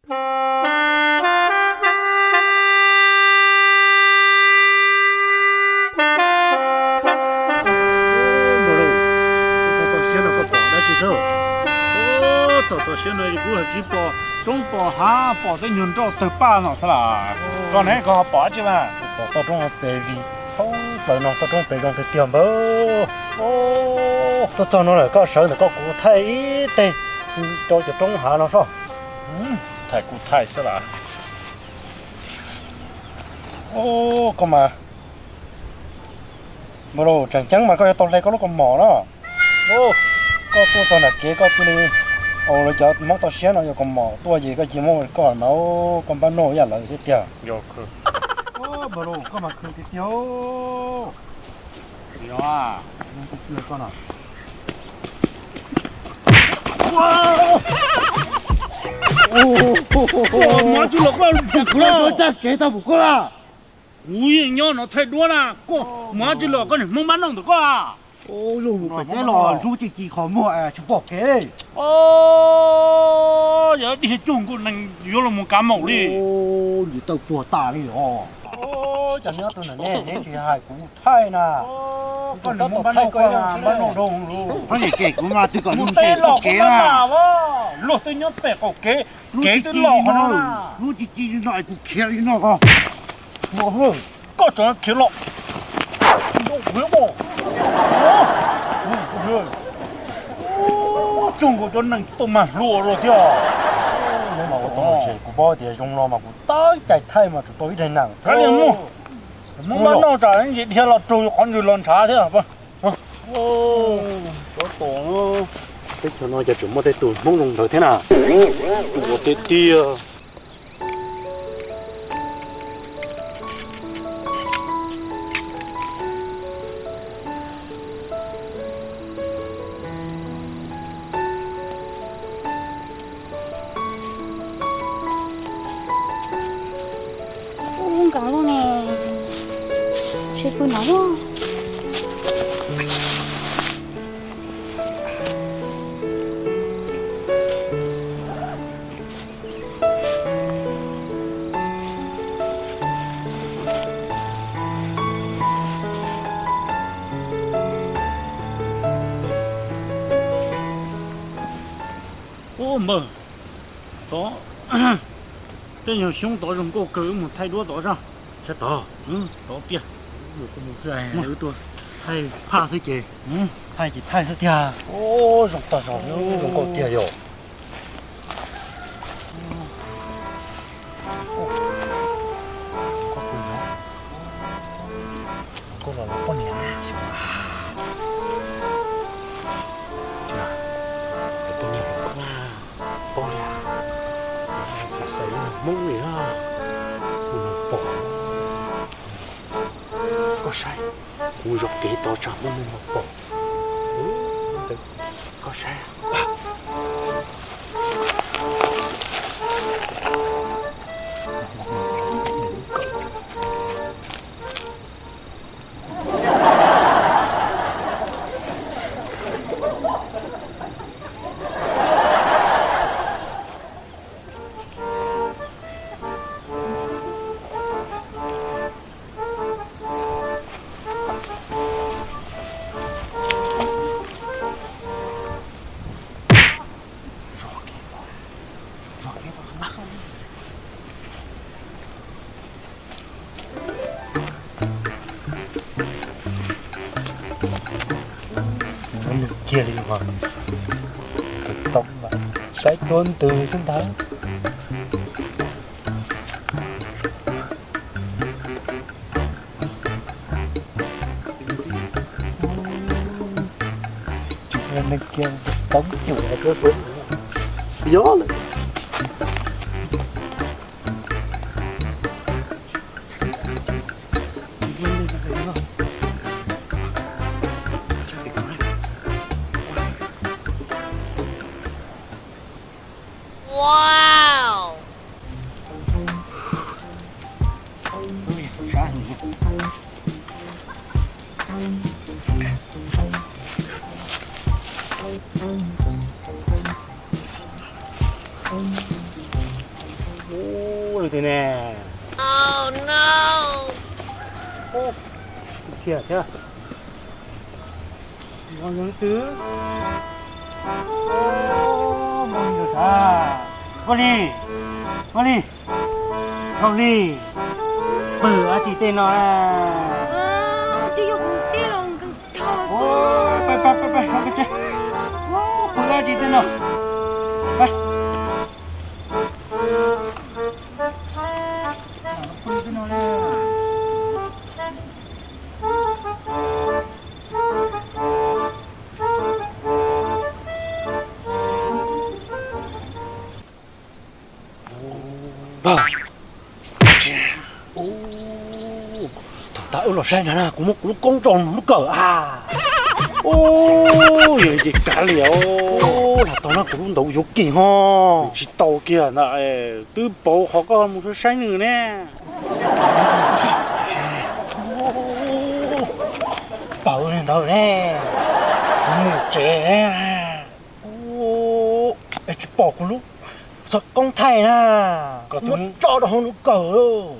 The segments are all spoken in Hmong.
Txog toj siab no koj pom dab tsi xwb? Txog toj siab no kuv tsis pom roob pom hav, pom tej nyuag nroj tawg paj no xwb las. Koj ne, koj ho pom dab tsi mas? Pom toj roob pem vim thoob plaws no toj roob pem zoo tiag tiag npawg. Tuaj txog no lawm koj sawv ntawm koj kuv thaij ib teg rau cov roob hav no soj. Thaij kuv thaij xwb las. Koj mas, npawg, tseem ceeb mas koj yuav tau hle koj lub kaus mom no. Koj tuaj txog nram kev koj cia li, lawv cov Hmoob toj siab no yuav kaus mom tuaj ces koj cia muab koj mas, koj npaj noj ib yam lawv thiab tiag. Npawg, koj mas khwv tiag tiag. Mus tsis los koj pum kuv los. Kuv yeej nyob no thaij duab na, koj mus tsis los koj niag Hmoob npaj noj ntawm koj. Los hnub ci ci qhov muag tsis pom kev. Yog dig cuag nkaus neeg yuav los mus kav maum li. Nws tau tuag tas li os. Cov nyob rau nram nej, neb tsis hais kuv thaij na. Koj niag Hmoob npaj noj, koj npaj noj doo lawm. Koj niam ces kuv mas twb kom mus tej los kev na. Luag twb nyob pem qaum kev, kev twb los no. Hnub ci ci li no es kuv khiav li no ko. Koj tseem khiav los. Cuag nkaus cov neeg tau mag hluas los thiab. Kuv paub tias zoo no mas kuv tab cai thaij mas tsum tau ib daig nees. Hmoob npaj noj tsam ntsis dhia los raug qhov ntswg los ntshav thiab. Teb chaws no cas tseem muaj tej tus Hmoob zoo ntawd thiab na. Ua tiag tiag. Ub, nkees lub ne, tsheb pw no. Ub npawg, tod, tej nyuag xyoob tod zoo nkauj kawg, wb mus thaij duab tod soj. Sab tod, tod tiag. Wb tuaj thaij phaj xwb ces, thaij ces thaij xwb tiag. Zoo tag zog, zoo nkauj tiag yom. Koj los poj niam. Poj niam, poj niam, xav xav Hmoob li na, mus pom. Koj saib, kuv zov kev tod tsam Hmoob mus pom. Koj saib. Cia li mas, saib tuab ntws xwb ntag. Neeg kiag toob cum hais koj xwb. Yog lawm. Twg ne? Ub, khiav thiab. Ua yoov twg? Ub, mus yus sav. Ua li, ua li, Hauv Lis, pw dab tsi tej no na? Ub, pw dab tsi tej no? Peb, pw tej no na. Thaum tas wb los saib ntag na, kuv muab kuv lub koob rau lub kawm a. Ub, yog li ces kav liam, lam tau na, kuv lub ntawd yuav kis ho. Tsis tau kiag na, twb pauv qhov koj mus saib saib nws ne. Pauv li ntawd ne, kuv mus tsev. Tsis pom kuv lub txoj koob thaij na, muab tso rau hauv lub kawm.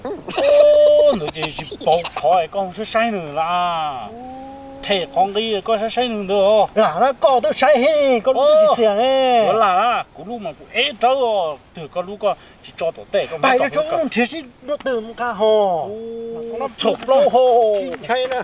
Ntawd ces tsis pauv qhov koj mus saib saib nws lawm. Them qhov nqi koj saib saib nws ntawd. Lam na, koj twb saib heev, koj lub twb tsis xiam ne. Lam na, kuv lub mas kuv ev rawv os, twb koj lub koj tsis tso tom tej, koj nrhiav sib nrhiav sib nrhiav twg mus nqa ho. Txhaum plaub ho. Ntshai na.